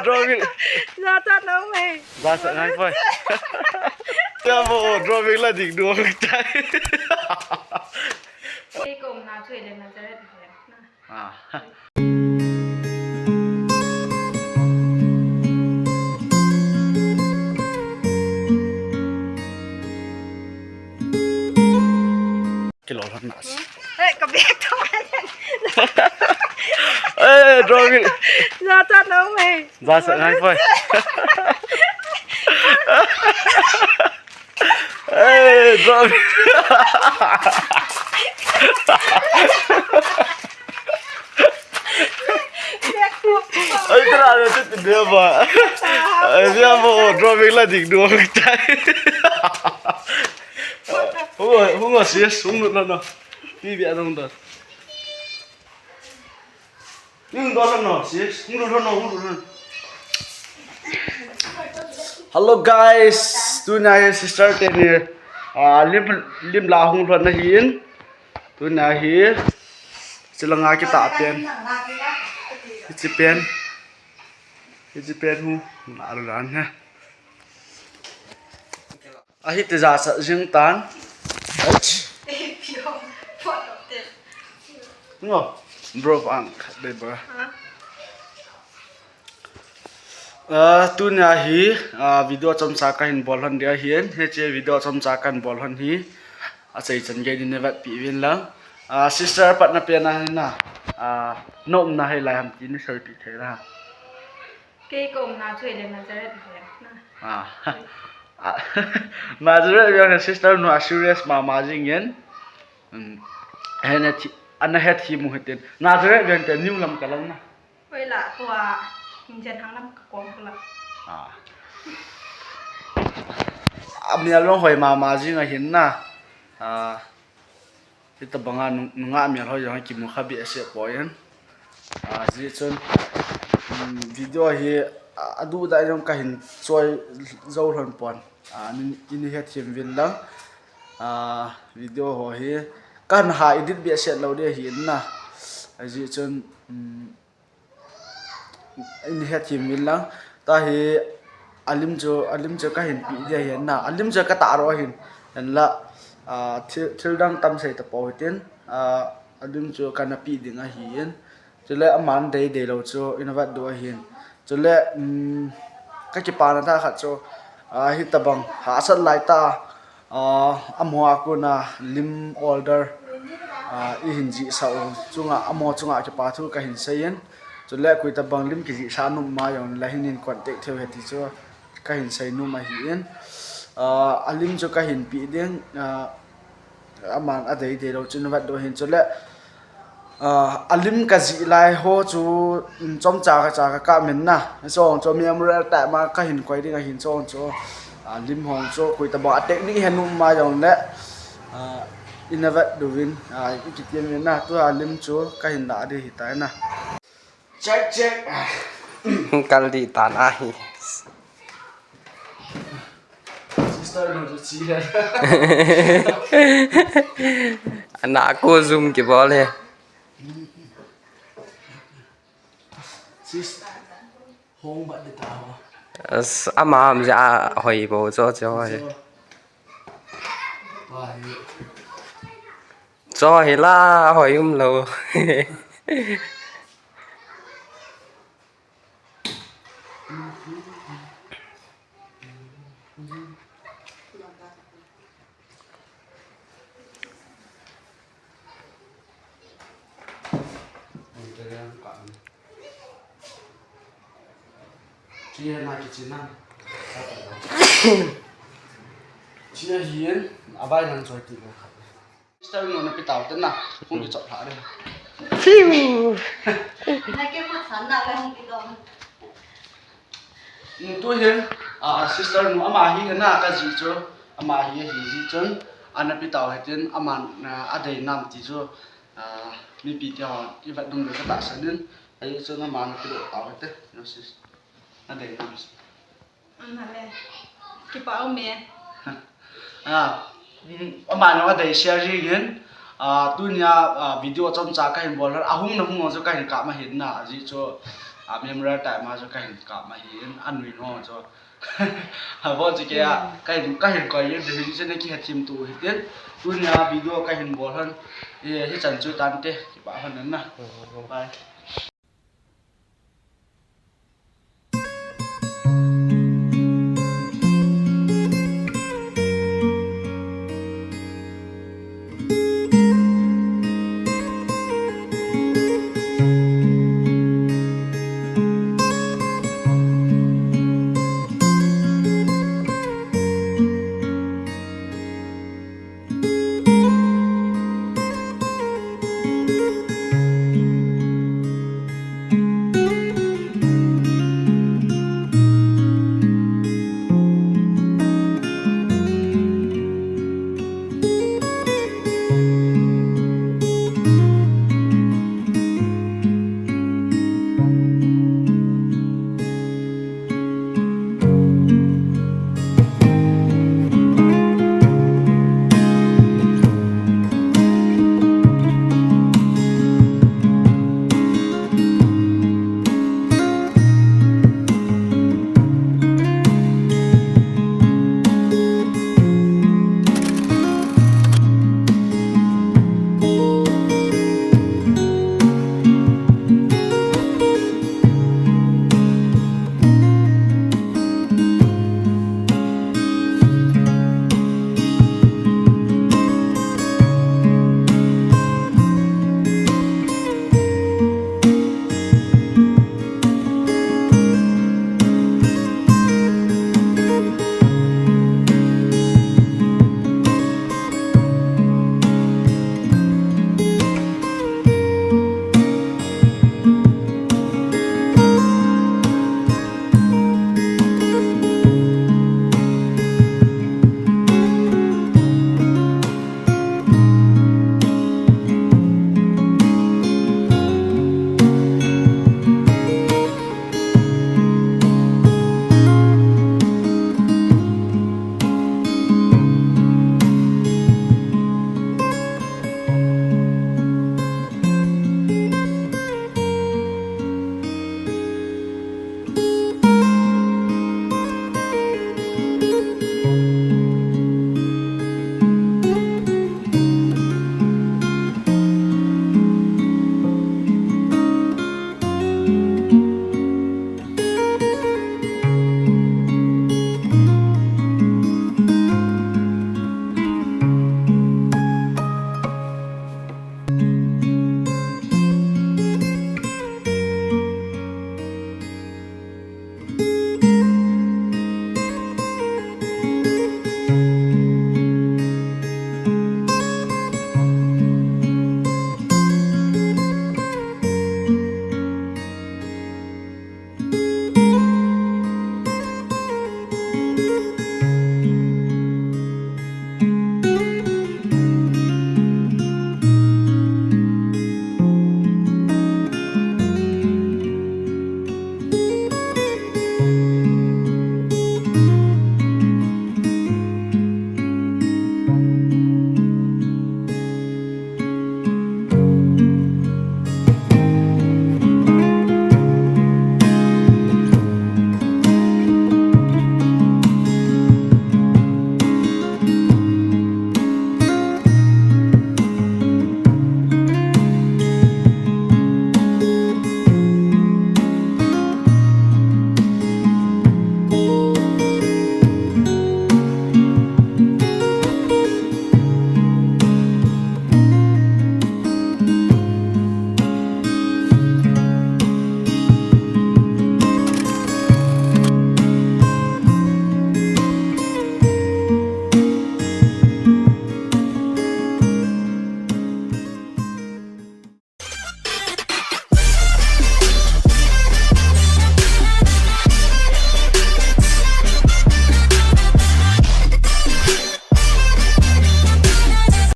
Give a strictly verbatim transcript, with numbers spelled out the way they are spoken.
Drawing. Jachat na um e. Jachat ngai poi. Tia mo drawing la dik du tai. Kei ko na chui le na jare. Ah. Kilo lhon na. Eh, ka bag to. Eh, drawing. Jachat na um e. Jachat ngai poi. Eh, drawing. Ai, tara na tu dia ba. Ai, dia ba, drawing la dik du tai. Hung, hung, sis, hung, no, no. Pi bia dong da. Hung, do, no, sis, hung, no, no, hung, no. Hello guys, tuna hi sister teni, ah, lim, lim la hung lhon na hin. Tuna hi chilanga kita pen. Hichi pen. Hichi pen hu. Alu lan ha. Ahi te jachat jing tan. Ach. Ngo. Bro, ang khat be bro. Ah, tuna hi, ah, video chomcha kahin bol lhon dia hin, hiche video chomcha kahin bol lhon hi, achai chan gei din nevat pi vin lang. Ah, sister pat na pen a hin na, ah, nom na hi lai ham ti ni soi pi thei la. Kei ko na chui le na jare. Ah. Ah. Na jare yang sister nu a serious mama jing yen. Hmm. Hena thi, ana het hi mu heten. Na jare yang te new lam ka lang na. Oi la, tua, hinjen hang lam ka kong ko la. Ah. Amial long hoi mama jing a hin na. Ah, hitabanga nung, nunga amial hoi jong kimu kha behseh poi. Ah, ji chun, um, video hi, ah, adu da jong kahin choi jou lhon pon. Ah, ni, ni het him vin lang. Ah, video ho hi, kahin ha edit behseh lou de hin na. Ah, ji chun, um, Ini het him vin lang. Tahi alim chu, alim chu kahin pi dia hin na. Alim chu ka ta ro hin. Hen la, ah, thil, thil dang tam sei ta po hitin. Ah, alim chu kana pi ding ahin. Chule aman dei dei lou chu ina vat du ahin. Chule, um, ka kipana tha khat chu, ah, hitabang hahsat lai ta. Ah, amaho a kona lim order, ah, ihin jihsah u chunga, amaho chunga kipa thu kahin seiyin. Chule koitabang lim kijihsah nom ma jong le hin in contact thei u hite ti chu kahin sei nom ahin. Ah, alim chu kahin pi ding, ah, aman adei dei lou chu navet diu ahin. Chule Ah, alim kajih lai ho chu, um, chomcha kacha kakap min na. Chong chu memorial time a kahin koi ding ahin chong chu. Ah, lim hong chu koitabang a technique he nom ma jong le. Ah, ina vet diuvin, ah, ikiti min na. Tua lim chu kahin la ding ahitai na. Check, check. Kal ding tan ahi. Sister nu chu chi le. Ana ko zoom kibol he. Sis, hong bat de ta ho. As, ama ham ja hoi bo cho cho he. Cho he la hoi um lou. Chia na kichina. Chia hin, abai nan choi ti lo khat. Sister nu na pi tau te na, hung kichop lha de. Phew. Na ke ko san na le hung kidom. Tu hin, ah, sister nu ama hi na kaji chu, ama hi hi ji chun, ana pi tau hitin, ama, ah, adei nam ti chu, ah, mipi te ho, i vet dum le ka tahsan in, ahi chun ama na pi tau hite, no sis. Adei nam. Ana le. Kipa um e. Ah, mm, ama jong adei share jing in, ah, tunia, ah, video chomcha kahin bol lhon, ahung na hung chu kahin kap ma hin na, ajeh chu, A memorial time a chu kahin kap ma hin, anui no chu. Abon chu kei a, kahin, kahin koi in, hin chu nakihethem to hitin. Tunia video kahin bol hon. Eh, hichan chu tante, kipah hon na. Bye.